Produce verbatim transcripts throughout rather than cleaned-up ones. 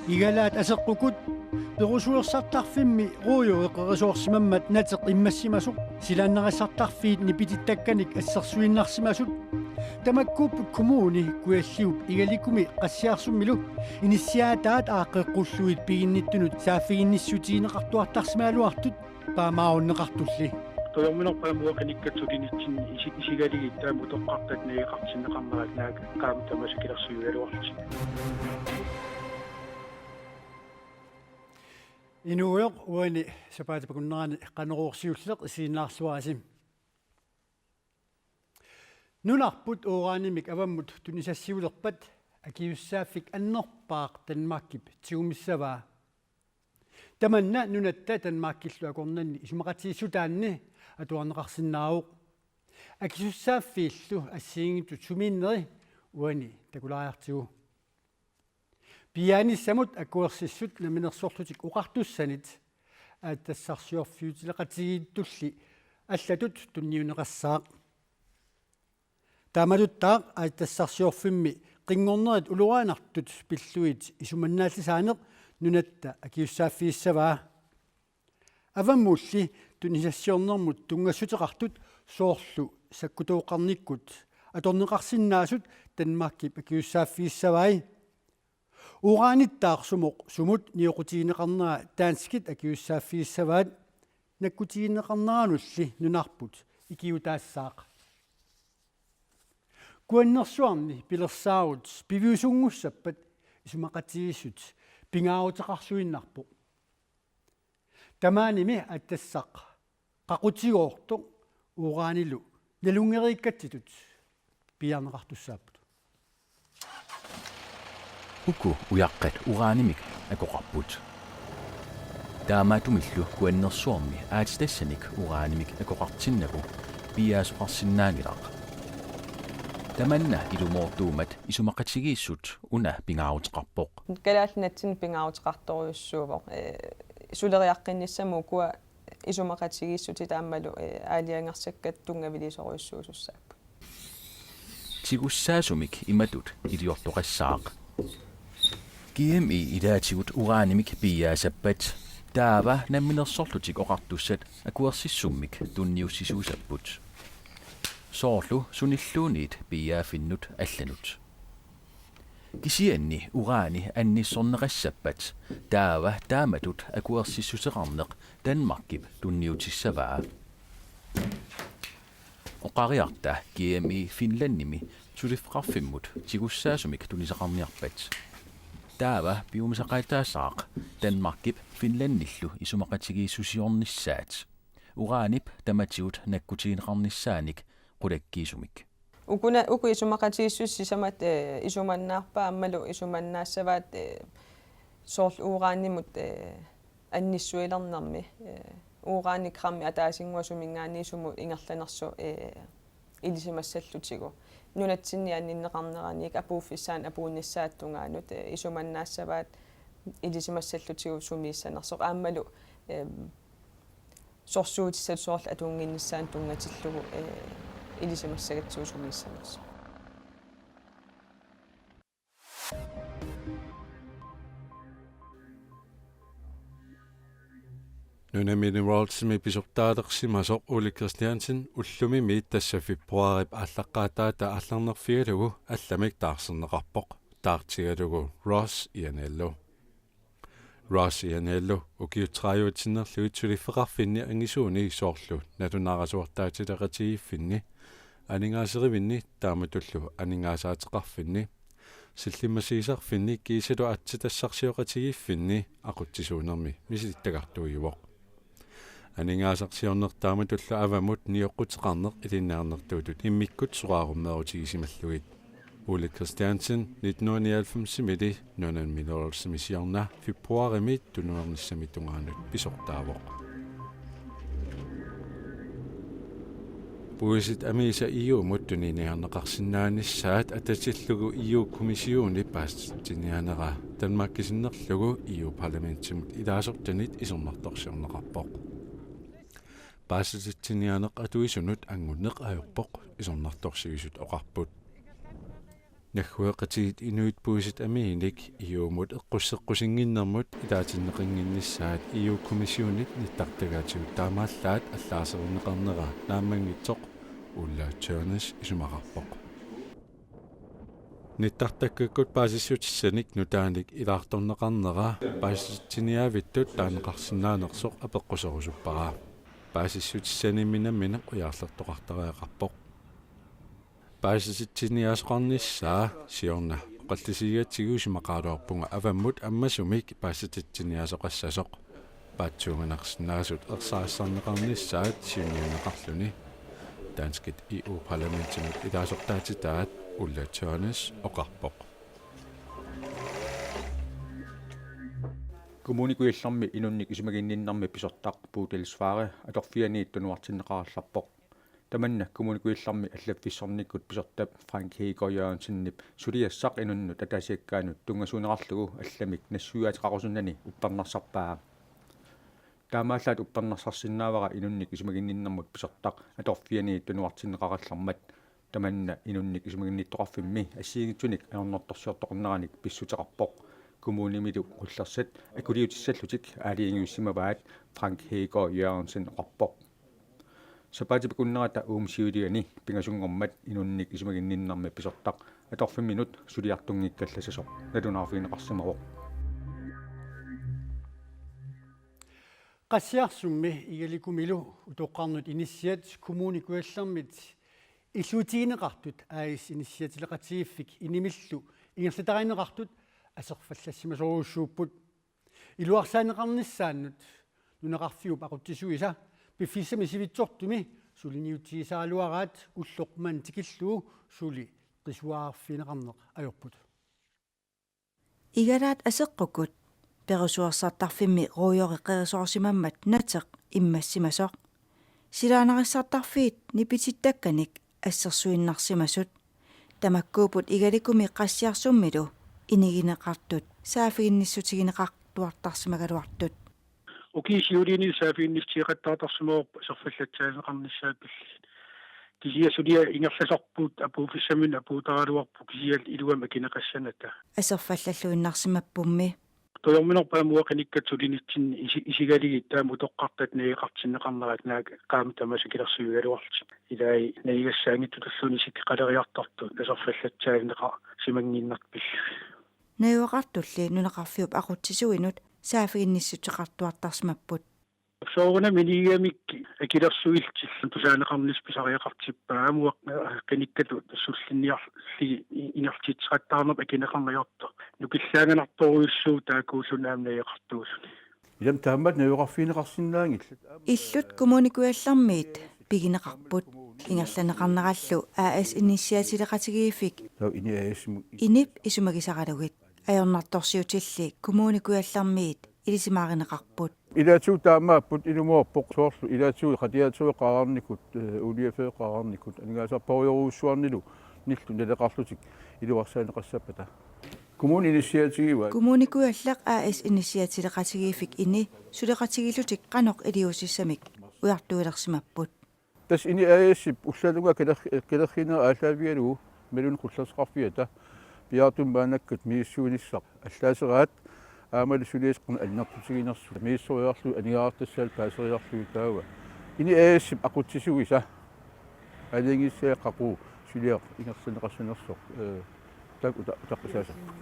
Igalaat aseqqukut perusuersartarfimmi ruuju eqerisoorsimammat nateq immassimasoq silaannarissartarfiit nipitittakkanik assersuinnarsimasut. Tamakkuupput kommuni Kujalliup Igalikumi Qassiarsummilu inissiaataat aaqqeqqullugit piginnittunut saaffiginnissutigineqartuartarsimagaluartut paamaarunneqartulli. Tujorminerpaamut qinikkat sulinitsinni isi-, isigalugit taama utoqqartat nageqartinneqarnerat naak qaammat tamaasa kilersuigaluarlutik. Inuujoq, uani sapaatip akunnerani Qanorooq siulleq isiginnaarluarisi. Nunarput uranimik avammut tunisassiulerpat akisussaaffik annerpaaq Danmarkip tigumissavaa. Tamanna nunatta Danmarkillu akornanni isumaqatigiissutaanni atuarneqarsinnaavoq. Akisussaaffiillu assigiinngitsut sumiinneri uani takulaariartigu. Piiaanissamut akuersissut Namminersorlutik Oqartussanit aatsitassarsiorfiutileqatigiittulli allatut tunniunneqassaaq. Taamatuttaaq aatsitassarsiorfimmi qinngornerit ulorianartut pillugit isumannaallisaaneq nunatta akisussaaffigissavaa. Avammulli tunisassiornermut tunngassuteqartut soorlu sakkutooqqarnikkut atorneqarsinnaasut Danmarkip akisussaaffigissavai. Uranittaaq sumut nioqqutigineqarnera danskit akisussaaffigissavaat, nakkutigineqarneranulli nunarput ikiuutaassaaq. Kuannersuarni pilersaarut piviusunngussappat isumaqatigiissut pingaaruteqarluinnarpoq. Tamaanimi aatsitassaq qaqutigoortoq uranilu nalunngereerikkatsitut piiarneqartussaapput. Uku ujaqqat uranimik akoqarput. Taamaattumillu Kuannersuarmi aatsitassanik uranimik akoqartinnagu piiaasoqarsinnaanngilaq. Tamanna ilumoortuummat isumaqatigiissut una pingaaruteqarpoq. Kalaallit Nunaanni pingaaruteqartorujussuuvoq. Ee, suleriaqqinnissamut ukua isumaqatigiissutit aammalu, ee, aalajangersakkat tunngaviliisorujussuusussaapput. Tigussaasumik imatut iliortoqassaaq. G M E ilaatigut uranimik piiaasappat taava Namminersorlutik Oqartussat akuersissummik tunniussisuusapput. Soorlu sunilluunniit piiaaffinnut allanut. Kisianni urani annissorneqassappat taava taamatut akuersissuseqarneq Danmarkip tunniutissavaa. Oqariarta G M E Finlandimi suliffeqarfimmut tigussaasumik tunisaqarniarpat. Taava piumasaqaataassaaq Danmarkip Finlandillu isumaqatigiissusiornissaat uranip tamatigut nakkutigineqarnissaanik qulakkiisumik. Ukuna, uku isumaqatigiissutit sisamat, ee, isumannaarpaat aammalu isumannaassavaat, ee, soorlu uranimut, ee, annissuilernermi, ee, uranigrammit ataasinnguamut suminngaanniit sumut ingerlanersoq, ee, ilisimassallutigu. Nunatsinni anninneqarneraniit apuuffissaanut apuunnissaata tungaanut, ee, isumannaassavaat ilisimassallutigu sumiissanersoq aammalu, ee, sorsuutissatut soorlu atunnginnissaanut tunngatillugu, ee, ilisimassagatsigu sumiissanersoq. Nunamineralsimi pisortaalersimasoq Ole Christiansen ullumimi tassa februaarip aallaqqaataata aallarnerfigalugu allamik taarserneqarpoq, taartigalugu Ross Ianello. Ross Ianello ukiut tredive sinnerlugit suliffeqarfinni angisuuni soorlu nalunaarasuartaatileqatigiiffinni, aningaaserivinni taamatullu aningaasaateqarfinni, sillimmassiisarfinni kiisalu aatsitassarsioqatigiiffinni aqutsisuunermi misilittagartuujuvoq. Aningaasarsiorneq taamatullu avammut nioqquteqarneq ilinniarnertuutut immikkut soraarummeerutigisimallugit. Ole Christiansen nitten hundrede og nioghalvfems-imili nunamineralsimi siorna februaarimi tunuernissami tungaanut pisortaavoq. Puisit amiisa E U-mut tuniniarneqarsinnaanissaat atatillugu E U-kommissionip paasititsiniaanera Danmarki sinnerlugu E U-parlamentimut ilaasortanit isornartorsiorneqarpoq. Paasititsiniaaneq atuisunut anngunneq ajorpoq, isornartorsiuisut oqarput. Naggueqatigiit Inuit Puisit Amiinik E U-mut eqqusseqqusinnginnermut ilaatinneqannginnissaat E U-kommissionit nittartagaatigut taamaallaat allaaserinneqarnera naammanngitsoq Ulla Tørnæs isumaqarpoq. Nittartakkakkut paasissutissanik nutaanik ilaartorneqarnera paasisitsiniaavittut taaneqarsinnaanersoq apeqquserusuppara. Paasissutissanimmi nammineq ujarlertoqartariaqarpoq. Paasisitsiniaasoqarnissaa siorna oqallisigigatsigu isumaqaraluarpunga avammut ammasumik paasisitsiniaasoqassasoq. Paatsuunganarsinnaasut ersarissarneqarnissaat siunniunneqarluni. Danskit E U-parlamentimut ilaasortaatitaat Ulla Tørnæs oqarpoq. Kommune Kujallermi inunnik isumaginninnermi pisortaq Bodil Svare atorfianiit tunuartinneqarallarpoq. Tamanna Kommune Kujallermi allaffissornikkut pisortap Frank Heegaard Jørgensenip suliassaq inunnut ataasiakkaanut tunngasuunerarlugu allamik nassuiaateqarusunnani uppernarsarpaa. Taamaallaat uppernarsarsinnaavara inunnik isumaginninnermut pisortaq atorfianiit tunuartinneqarallarmat. Tamanna inunnik isumaginnittoqarfimmi assigiinngitsunik ajornartorsiortoqarneranik pissuteqarpoq. Kommunimilu qullersat akuliutissallutik aalajangiussimavaat, Frank Heegaard Jørgensen oqarpoq. Sapaatip akunnerata uuma siuliani pingasunngormat inunnik isumaginninnermi pisortaq atorfimminut suliartunngikkallassasoq nalunaarfigineqarsimavoq. Qassiarsummi Igalikumilu utoqqarnut inissiat Kommune Kujallermit illuutigineqartut A/S inissiatileqatigiiffik inimillu ingerlatarineqartut aserfallassimasorujussuupput. Iluarsaaneqarnissaannut nunaqarfiup aqutsisuisa piffissami sivitsortumi suliniutigisaraluaraat ulloq manna tikillugu suli qisuariarfigineqarneq ajorput. Igalaat aseqqukkut perusuersartarfimmi ruujori qerisoorsimammat nateq immassimasoq. Silaannarissartarfiit nipitittakkanik assersuinnarsimasut. Tamakkuupput Igalikumi Qassiarsummilu inigineqartut saaffiginnissutigineqartuartarsimagaluartut. Ukiup siuliini saaffiginnissutigeqattaartarsimavarput aserfallatsaalineqarnissaat pillugit. Kisianni suliaq ingerlasorput apuuffissaminut apuuttaraluarpoq kisianni iluamik akineqassanata. Aserfallalluinnarsimappummi. Tujorminerpaamik uanga qinikkat sulinitsinni isi-, isigalugit taama utoqqartat najugaqartinneqarnerat naak qaammat tamaasa akilersuigaluarlutik. Ilai najugassaanngitsutulluunniit isikkoqaleriartortut aserfallatsaalineqarsimannginnerput pillugit. Najugaqartulli nunaqarfiup aqutsisuinut saaffiginnissuteqartuartarsimapput. Soorunami inigigamik akilersuillutillu tusaaneqarnissaq pisariaqartippaa aamma uanga qinikkat sullinniarlugit ingerlatitseqattaarneq akineqarneq ajortoq. Nukillaanganartorujussuuvoq taakkuulluni aamma najugaqartuulluni. Ilami taamaat najugaqarfigineqarsinnaanngillat. Illut Kommune Kujallermiit pigineqarput. Ingerlanneqarnerallu A/S inissiatileqatigiiffik. Taava ini A/S-imut. Inip isumagisaralugit. Ajornartorsiutilli Kommune Kujallermiit ilisimaarineqarput. Ilaatigut taamaapput ilumoorpoq soorlu ilaatigut qatiaatsueqaararnikut, eh, uuliaffeqaararnikut, aningaasarparujorujussuarnilu nillu naleqarlutik iluarsaaneqassappata. Kommune inissiaatigivaat. Kommune Kujalleq A/S inissiatileqatigiiffik ini suleqatigiillutik qanoq iliuusissamik ujartuilersimapput. Tassa ini A/S-ip ullaatungaa kaler-, kalerriinera aallaavigalugu imaluunniit qullersaqarfiata piaartumik maannakkat misissuinissaq allaaseraat aammalu suliassaq annertutiginersoq misissuiarlugu aningaasartassaalu paaseriarlugu taava. Ini A/S-ip aqutsisuisa aalajangiissaaq qaqugu suliaq ingerlanneqassanersoq, eh, taakku uta-, utaqqisaasarput.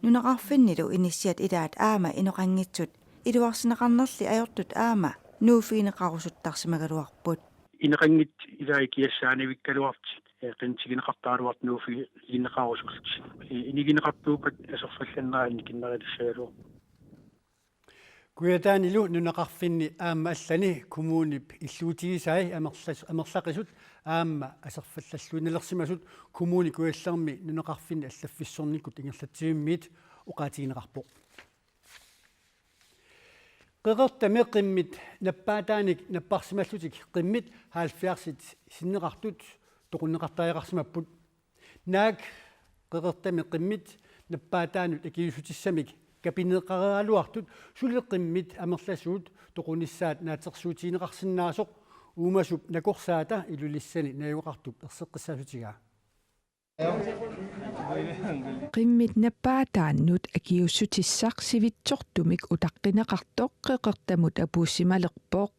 Nunaqarfinnilu inissiat ilaat aamma inoqanngitsut iluarsineqarnerli ajortut aamma nuuffigineqarusuttarsimagaluarput. Inoqanngitsut ilai kiassaanavikkaluartut, eh, qinitigineqartaraluartut nuuffigineqarusullutik. Eh, inigineqartuuppat aserfallanneraa annikinnerulissagaluarpoq. Kujataanilu nunaqarfinni aamma allani kommunip illuutigisai amerlas-, amerlaqisut aamma aserfallalluinnalersimasut Kommune Kujallermi nunaqarfinni allaffissornikkut ingerlatsivimmiit oqaatigineqarpoq. Qeqertami qimmit nappaataanik napparsimallutik qimmit halvfjerdsit sinneqartut toqunneqartariaqarsimapput. Naak Qeqertami qimmit nappaataanut akiuussutissamik kapineqareeraluartut suli qimmit amerlasuut toqunissaat naatsorsuutigineqarsinnaasoq uumasup nakorsaata Ilulissani najugaqartup erseqqissaasutigaa. Qimmit nappaataannut akiuussutissaq sivitsortumik utaqqineqartoq Qeqertamut apuussimalerpoq.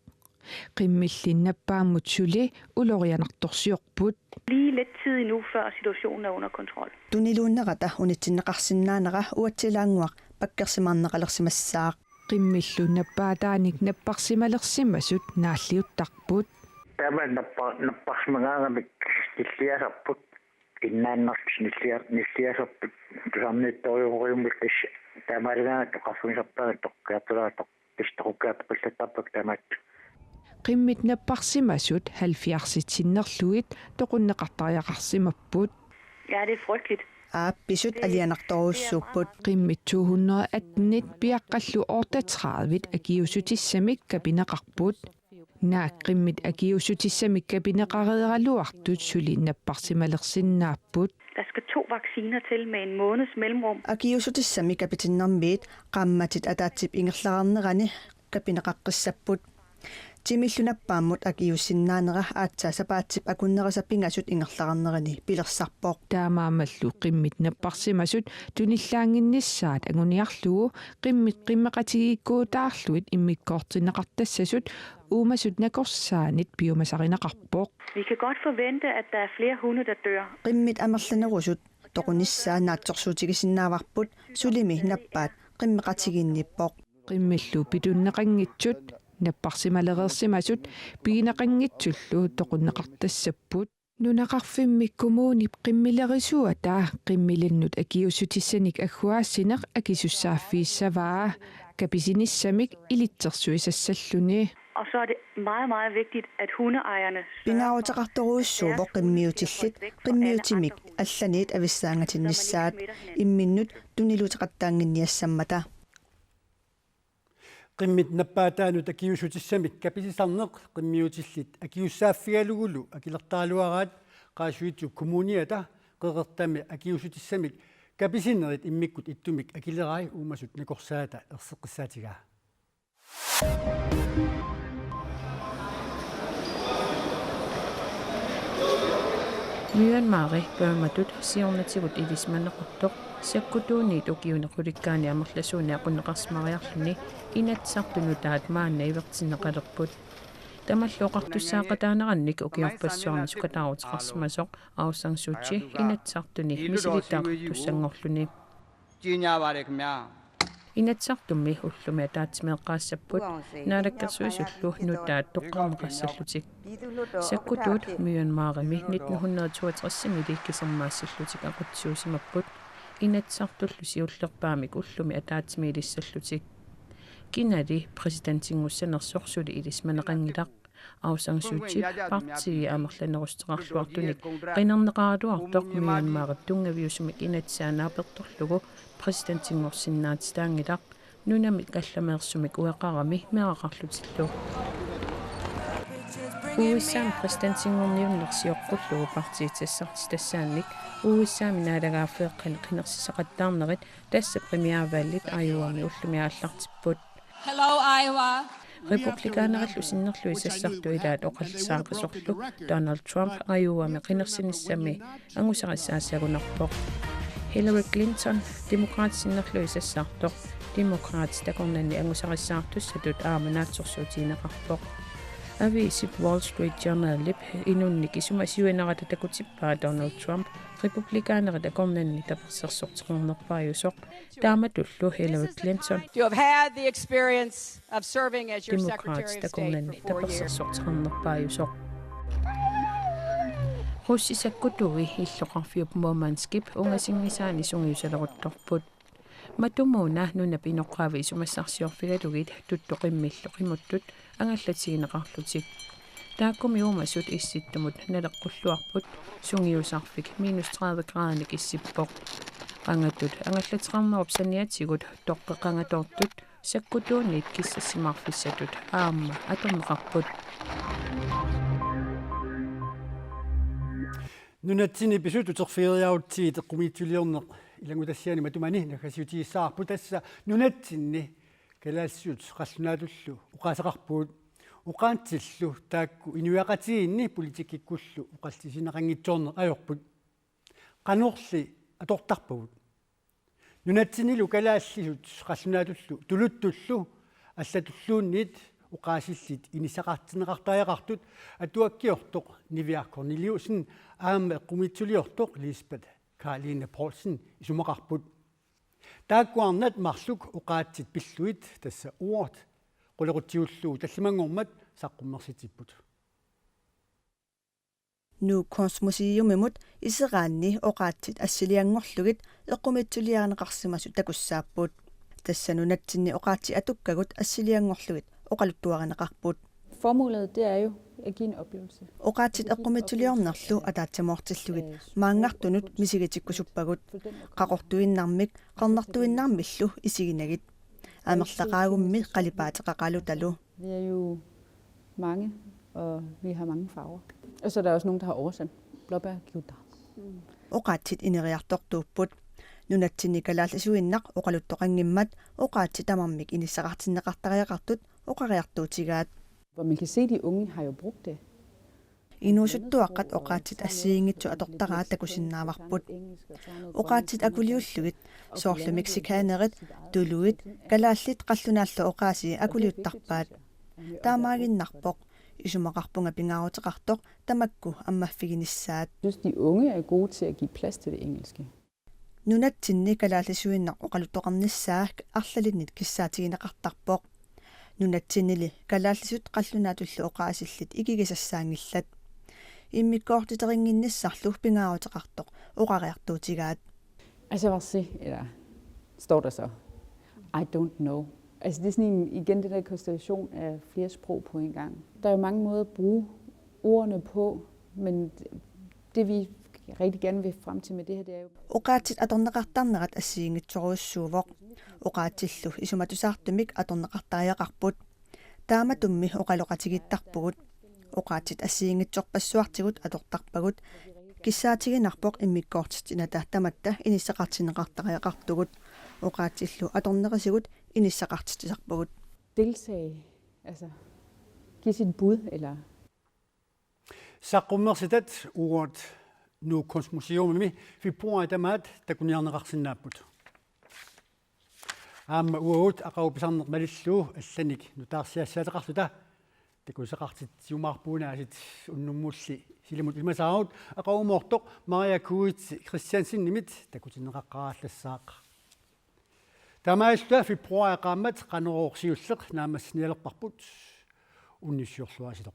Qimmilli nappaammut suli ulorianartorsiorput. Lige lidt tid endnu, før situationen er under kontrol. Tuniluunnerata unitsinneqarsinnaanera uatsilaannguaq pakkersimaarneqalersimassaaq. Qimmillu nappaataanik napparsimalersimasut naalliuttarput. Taama nappa-, napparsimagaangamik nilliasarput, innaannertik nillia-, nilliasarput, tusarniittorujussuummik tassa taamaalagaangat oqarfigisarpaat toqqaatulaatoq, tassa toqqaattoqillattarput taamaattut. Qimmit napparsimasut halvfjerdsit sinnerlugit toqunneqartariaqarsimapput. Ja, det er frygteligt. Aap, pisut alianartorujussuupput. Qimmit to hundrede atten piaqqallu otteogtredive akiuussutissamik kapineqarput. Naak qimmit akiuussutissamik kapineqareeraluartut suli napparsimalersinnaapput. Der skal to vacciner til med en måneds mellemrum. Akiuussutissamik kapitinnermiit qaammatit ataatsip ingerlareernerani kapineqaqqissapput. Timillu nappaammut akiuussinnaanera aatsaat sapaatsip akunnerisa pingasut ingerlareernerani pilersarpoq. Taamaammallu qimmit napparsimasut tunillaannginnissaat anguniarlugu qimmit qimmeqatigiikkuutaarlugit immikkoortinneqartassasut uumasut nakorsaanit piumasarineqarpoq. Vi kan godt forvente, at der er flere hunde, der dør. Qimmit amerlanerusut toqunissaa naatsorsuutigisinnaavarput, sulimi nappaat qimmeqatigiinniippoq. Qimmillu pitunneqanngitsut napparsimalereersimasut pigineqanngitsullu toqunneqartassapput. Nunaqarfimmi kommunip qimmilerisuata qimmilinnut akiuussutissanik agguaassineq akisussaaffiissavaa kapisinissamik ilitsersuisassalluni. Og så er det meget, meget vigtigt, at hundeejerne sørger for, Pingaaruteqartorujussuuvoq qimmiutillit qimmiutimik allaniit avissaangatinnissaat imminnut tuniluuteqattaannginniassammata. Qimmit nappaataannut akiuussutissamik kapisisarneq qimmiutillit akisussaaffigalugulu akilertaraluaraat Qaasuitsup Kommuniata Qeqertami akiuussutissamik kapisinerit immikkut ittumik akilerai uumasut nakorsaata erseqqissaatigaa. Myanmari Burmatut siornatigut ilisimaneqartoq sakkutuuniit ukiuni qulikkaani amerlasuuni aqunneqarsimariarluni Inatsisartut nutaat maanna ivertinneqalerput. Tamallu oqartussaaqataanerannik ukiorpassuarni sukataaruteqarsimasoq Aung San Suu Kyi Inatsisartuni misilittagaqartussanngorluni. Inatsisartummi ullumi ataatsimeeqqaassapput Naalakkersuisullu nutaat toqqarneqassallutik. Sakkutuut Myanmarimi nitten hundrede toogtresimi kisermaassillutik aqutsisuusimapput Inatsisartullu siullerpaamik ullumi ataatsimiilissallutik. Kinali præsidentinngussanersoq suli ilisimaneqanngilaq. Aung San Suu Kyi partii amerlanerussuteqarluartunik qinerneqaraluartoq Myanmarip tunngaviusumik inatsisaa naapertorlugu præsidentinngorsinnaatitaanngilaq nunamik allameersumik ueqarami meeraqarlutillu. U S A-mi præsidentinngorniunneq sioqqullugu partiit sassartitassaannik U S A-mi naalagaaffeeqqani qinersisaqattaarnerit tassa primærvalgit Iowami ullumi aallartipput. Hello, Iowa. Republikanerillu sinnerlugit sassartut ilaat oqallisaaqisorlu Donald Trump Iowami qinersinissami angusarissaassagunarpoq. Hillary Clinton, Demokraatit sinnerlugit sassartoq, Demokraatit akornanni angusarissaartussatut aamma naatsorsuutigineqarpoq. Aviisip Wall Street Journalip inunnik isumasiuinerata takutippaa Donald Trump Republikanerit akornanni tapersersorteqarnerpaajusoq. Taamatullu Hillary Clinton. To have had the experience of serving as your Secretary of State for four years. Demokraatit akornanni tapersersorteqarnerpaajusoq. Russisakkutuui illoqarfiup Murmanskip ungasinngisaani sungiusaleruttorput. Matumuuna nunap inoqqaavi isumassarsiorfigalugit tuttuqimmillu qimuttut angallatigineqarlutik. Taakkumi uumasut issittumut naleqqulluarput sungiusarfik minus tredive graadinik issippoq. Qangatut angallateqarnerup saniatigut toqqeqangatoortut sakkutuuniit kissassimaarfissatut aamma atorneqarput. Nunatsinni pisut uterfigeriarutsigit eqqumiitsuliorneq ilanngutassiani matumani naggasiutigissavarput tassa nunatsinni kalaallisut qallunaatullu oqaaseqarpugut. Oqaatsillu taakku inuiaqatigiinni politikkikkullu oqallisigineqanngitsoorneq ajorput. Qanorli atortarpagut? Nunatsinnilu kalaallisut qallunaatullu tuluttullu allatulluunniit oqaasillit inissaqartinneqartariaqartut atuakkiortoq Niviaq Korneliussen aamma eqqumiitsuliortoq Lisbeth Karline Poulsen isumaqarput. Taakkuarnat marluk oqaatsit pillugit, tassa Uert qulequtsigullugu tallimanngormat saqqummersitsipput. Nuuk Kunstmuseumimut iseraanni oqaatsit assilianngorlugit eqqumiitsuliarineqarsimasut takussaapput. Tassa nunatsinni oqaatsit atukkagut assilianngorlugit oqaluttuarineqarput. Formålet, det er jo at give en oplevelse. Oqaatsit eqqumiitsuliornerlu ataatsimoortillugit maanngartunut misigitikkusuppagut. Qaqortuinnarmik, qernertuinnarmillu isiginagit. Amerlaqaagummi qalipaateqaqalutalu. Vi er jo mange, og vi har mange farver. Og så er der også nogen, der har oversat. Blåbær, guitar. Oqaatsit ineriartortuupput. Nunatsinni kalaallisuinnaq oqaluttoqanngimmat oqaatsit tamarmik inissaqartinneqartariaqartut oqariartuutigaat. Hvor man kan se, de unge har jo brugt det. Inuusuttuaqqat oqaatsit assigiinngitsut atortaraat takusinnaavarput. Oqaatsit akuliullugit, soorlu mexicanerit, tuluit, kalaallit qallunaallu oqaasii akuliuttarpaat. Taamaaginnarpoq, isumaqarpunga pingaaruteqartoq tamakku ammaffiginissaat. Jeg synes, de unge er gode til at give plads til det engelske. Nunatsinni kalaallisuinnaq oqaluttoqarnissaa arlalinnit kissaatigineqartarpoq. Nunatsinnili kalaallisut qallunaatullu oqaasillit ikigisassaanngillat. Immikkoortiterinnginnissarlu pingaaruteqartoq oqariartuutigaat. Altså, jeg vil sige, eller står der så, I don't know. Altså, det er sådan en, igen det der konstellation af flere sprog på en gang. Der er jo mange måder at bruge ordene på, men det vi rigtig gerne vil frem til med det her, det er jo... Oqaatsit atorneqartarnerat assigiinngitsorujussuuvoq. Oqaatsillu isumatusaartumik atorneqartariaqarput. Taamatummi oqaloqatigiittarpugut. Oqaatsit assigiinngitsorpassuartigut atortarpagut. Kissaatiginarpoq immikkoortitsinata tamatta inissaqartinneqartariaqartugut. Oqaatsillu atornerisigut inissaqartitsisarpagut. Deltage, altså give sit bud, eller... Saqqummersitat Uert Nuuk Kunstmuseumimi februaarip tamaat takuniarneqarsinnaapput. Aamma uagut aqagu pisarneq malillugu allanik nutaarsiassaateqarluta takusassaqartitsiumaarpugut, aasiit unnummulli silimut ilimasaarut, aqagumoortoq Maria Kuitse Christiansenimit takutinneqaqqaarallassaaq. Taamaalilluta februaarip qaammat Qanorooq siulleq naammassinialerparput, unnussiorluarisilu.